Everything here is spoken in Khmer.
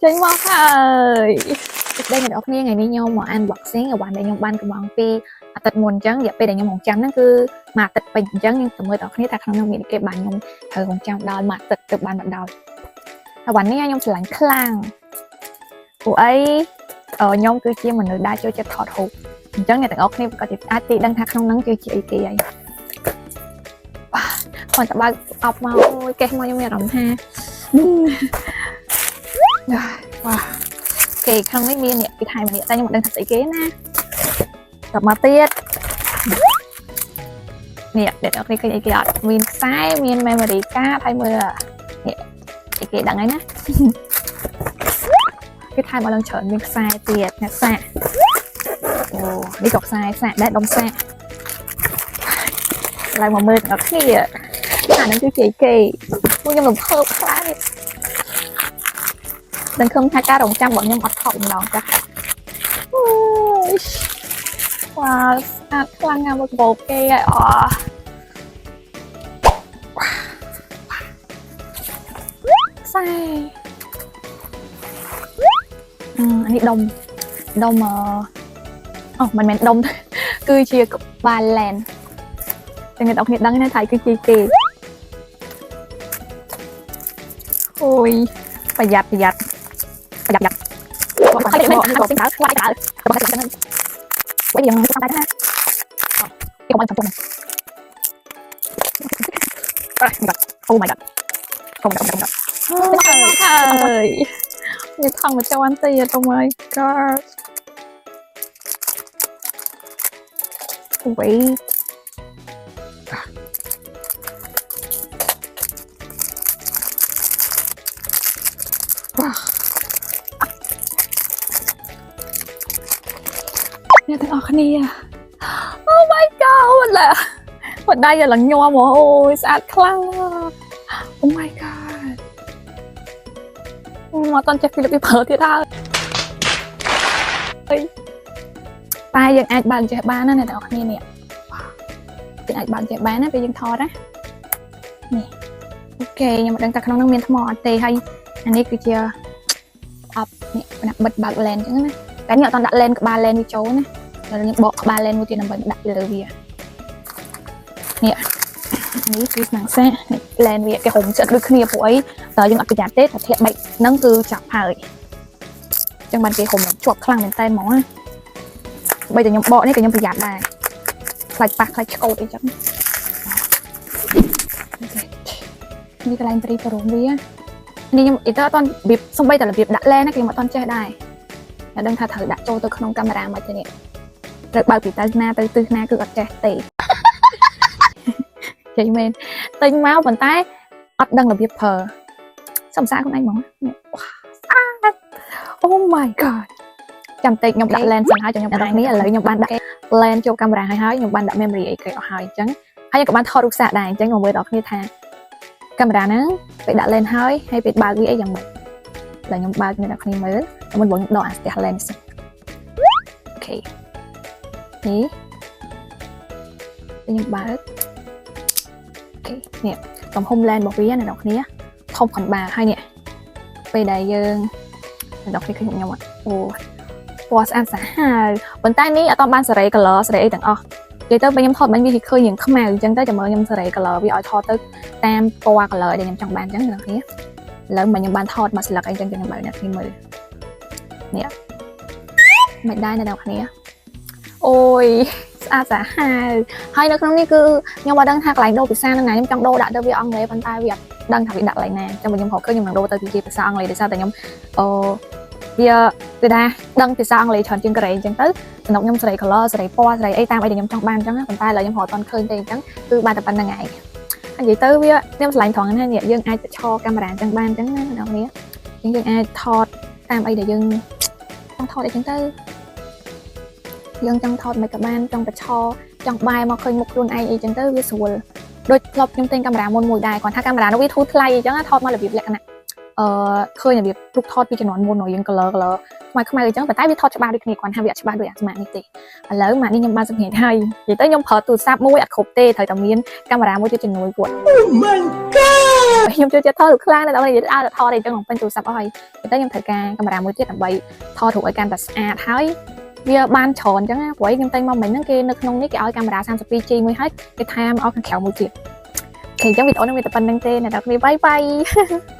ចេញមកហើយសួស្តីអ្នកនរគ្នាថ្ងៃនេះខ្ញុំមក unboxing អីវ៉ាន់ដែលខ្ញុំបានកំងពីអាទិត្យមុនអញ្ចឹងរយៈពេលដែលខ្ញុំរងចាំហ្នឹងគឺមួយអាទិត្យពេញអញ្ចឹងខ្ញុំទៅមើលដល់គ្នាថាក្នុងនោះមានអីគេបានខ្ញុំត្រូវរងចាំដល់មួយអាទិត្យទើបបានមកដល់អីវ៉ាន់នេះខ្ញុំស្រឡាញ់ខ្លាំងពួកអីខ្ញុំគឺជាមនុស្សដែលចូលចិត្តថតរូបអញ្ចឹងអ្នកទាំងអស់គ្នាក៏អាចទីដឹងថាក្នុងហ្នឹងគឺជាអីគេហើយបាទគាត់តែបើកអប់មកអូយកេះមកខ្ញុំមានអារម្មណ៍ថា វ៉ាគេក្នុងនេះមានអ្នកគេថែម្នាក់តែខ្ញុំមិនដឹងថាស្អីគេណាតមកទៀតនេះអ្នកនរគ្នាឃើញអីគេអត់មានខ្សែមាន memory card ហើយមើលនេះអីគេដឹងហើយណាគេថែមមកឡើងច្រើនមានខ្សែទៀតអ្នកសាក់អូនេះក៏ខ្សែសាក់ដែរដុំសាក់ឡើងមកមើលទាំងអស់គ្នាអាហ្នឹងគឺជាអីគេពួកខ្ញុំរំភើបខ្លាំង សង្ឃឹមថាការរងចាំរបស់ខ្ញុំអត់ថប់ម្ដងចាស់អូយវ៉ាស្អាតខ្លាំងណាស់មកបោកគេហើយអខ្សែអានេះដុំដុំអអូមិនមែនដុំ គឺជាក្បាល lens តែអ្នកនរគ្នាដឹងណាថាគឺជាគេអូយប្រយ័ត្នប្រយ័ត្នប្រយ័ត្នប្រយ័ត្ន បងខៃមកខៃតើខ្លាយតើបងខៃហ្នឹងវិញយ៉ាងមិនតាមដែរណាអូកុំឲ្យចំពោះ Oh my god. Oh my god. Oh my god. ហើយនេះថងមកជាន់ទៀត Oh my god. Wait. អ្នកទាំងអស់គ្នា Oh my god ឡាបដៃឡើងញ័រហ្មងអូយស្អាតខ្លាំង Oh my god មកតន់ចេះពីរបៀបប្រើទៀតហើយតែយើងអាចបើកចេះបានណាអ្នកទាំងអស់គ្នានេះយើងអាចបើកចេះបានណាពេលយើងថតណានេះ OK ខ្ញុំមិនដឹងថាក្នុងនោះមានថ្មអត់ទេហើយអានេះគឺជាអប់នេះណាបិទបើក lens អញ្ចឹងណាតែនេះអត់តដាក់ lens ក្បាល lens វាចូលណាដល់ខ្ញុំបកក្បាល lens មួយទៀតដើម្បីដាក់ពីលើវានេះនេះគឺស្នាងសាកនេះ lens វាគេហុំចិត្តដូចគ្នាពួកអីតើយើងអត់ប្រយ័ត្នទេតែធ្លាក់បែកហ្នឹងគឺចាប់ហើយអញ្ចឹងបានគេហុំជាប់ខ្លាំងមែនតើហ្មងណាបីតែខ្ញុំបកនេះក៏ខ្ញុំប្រយ័ត្នដែរខ្លាចប៉ះខ្លាចឆ្កូតអីចឹងនេះកន្លែងព្រីបរមវានេះខ្ញុំអ៊ីតើអត់របៀបសំបីតែរបៀបដាក់ lens ណាខ្ញុំអត់តន់ចេះដែរតែដឹងថាត្រូវដាក់ចូលទៅក្នុងកាមេរ៉ាមកទេនេះត្រូវបើកពីទៅណាទៅទិសណាគឺអត់ចេះទេ ចេញមែនទិញមកប៉ុន្តែអត់ដឹងរបៀបប្រើសំសាខ្លួនឯងហ្មងនេះវ៉ាស្អាត Oh my god ចាំតិចខ្ញុំដាក់ lens សិនហើយចាំខ្ញុំដាក់នេះឥឡូវខ្ញុំបានដាក់ lens ចូលកាមេរ៉ាហើយហើយខ្ញុំបានដាក់ memory អីគេអស់ហើយអញ្ចឹងហើយខ្ញុំក៏បានថតរូបសាកដែរអញ្ចឹងមកមើលដល់គ្នាថាកាមេរ៉ាហ្នឹងពេលដាក់ lens ហើយហើយពេលបើកវាអីយ៉ាងម៉េចឥឡូវខ្ញុំបើកអ្នកនរគ្នាមើលមុនបងខ្ញុំដកអាស្ទះ lens សិន OK នេះខ្ញុំបើក OK នេះទំហំ lens របស់វាអ្នកនរគ្នាធំខំបាហើយនេះពេលដែលយើងអ្នកនរគ្នាឃើញខ្ញុំអត់អូពណ៌ស្អាតសាហាវប៉ុន្តែនេះអត់បានសេរី color សេរីអីទាំងអស់និយាយទៅពេលខ្ញុំថតមិញវាឃើញរៀងខ្មៅអញ្ចឹងទៅចាំមើលខ្ញុំសេរី color វាឲ្យថតទៅតាមពណ៌ color ដែលខ្ញុំចង់បានអញ្ចឹងអ្នកនរគ្នាឥឡូវមកខ្ញុំបានថតមួយស្លឹកអីចឹងខ្ញុំបើអ្នកគ្នាមើលនេះមិនដែរអ្នកនរគ្នាអូយស្អាតសាហាវហើយនៅក្នុងនេះគឺខ្ញុំអត់ដឹងថាកន្លែងដូរភាសានៅណាខ្ញុំចង់ដូរដាក់ទៅវាអង់គ្លេសប៉ុន្តែវាអត់ដឹងថាវាដាក់កន្លែងណាអញ្ចឹងបើខ្ញុំរកឃើញខ្ញុំនឹងដូរទៅជាភាសាអង់គ្លេសដោយសារតែខ្ញុំអូវាគឺថាដឹងភាសាអង់គ្លេសច្រើនជាងកូរ៉េអញ្ចឹងទៅសំណុកខ្ញុំសេរី color សេរីពណ៌សេរីអីតាមអីដែលខ្ញុំចង់បានអញ្ចឹងប៉ុន្តែឥឡូវខ្ញុំរកអត់ទាន់ឃើញទេអញ្ចឹងគឺបានតែប៉ុណ្្នឹងឯងហើយនិយាយទៅវាខ្ញុំឆ្លាញ់ត្រង់ហ្នឹងនេះយើងអាចទៅឈរកាមេរ៉ាអញ្ចឹងបានអញ្ចឹងណាអ្នកនរគ្នាអញ្ចឹងយើងអាចថតតាមអីដែលយើងចង់ថតអីចឹងទៅយើងចង់ថតមិនក៏បានចង់ប្រឈរចង់បែរមកឃើញមុខខ្លួនឯងអីចឹងទៅវាស្រួលដូចធ្លាប់ខ្ញុំទិញកាមេរ៉ាមុនមួយដែរគាត់ថាកាមេរ៉ានោះវាធូរថ្លៃអញ្ចឹងថតមករបៀបលក្ខណៈ អឺឃើញរបៀបរូបថតពីជំនាន់មុនយើង color color ខ្មៅខ្មៅអញ្ចឹងប៉ុន្តែវាថតច្បាស់ដូចគ្នាគ្រាន់ថាវាអត់ច្បាស់ដូចអា smart នេះទេឥឡូវម៉ាក់នេះខ្ញុំបានសម្រេចហើយនិយាយទៅខ្ញុំប្រើទូរស័ព្ទមួយអត់គ្រប់ទេត្រូវតែមានកាមេរ៉ាមួយទៀតជំនួយពួក Oh my God! ខ្ញុំចូលចិត្តថតរូបខ្លាំងណាស់ដល់និយាយឲ្យតែថតអីចឹងពេញទូរស័ព្ទអស់ហើយតែខ្ញុំត្រូវការកាមេរ៉ាមួយទៀតដើម្បីថតរូបឲ្យកាន់តែស្អាតហើយវាបានច្រើនចឹងណាព្រោះឯងខ្ញុំទិញមកមិញហ្នឹងគេនៅក្នុងនេះគេឲ្យកាមេរ៉ា 32G មួយហើយគេថែមឲ្យខាងក្រៅមួយទៀត OK អញ្ចឹងវីដេអូនេះមានតែប៉ុណ្ណឹងទេអ្នកទាំងអស់គ្នា bye bye.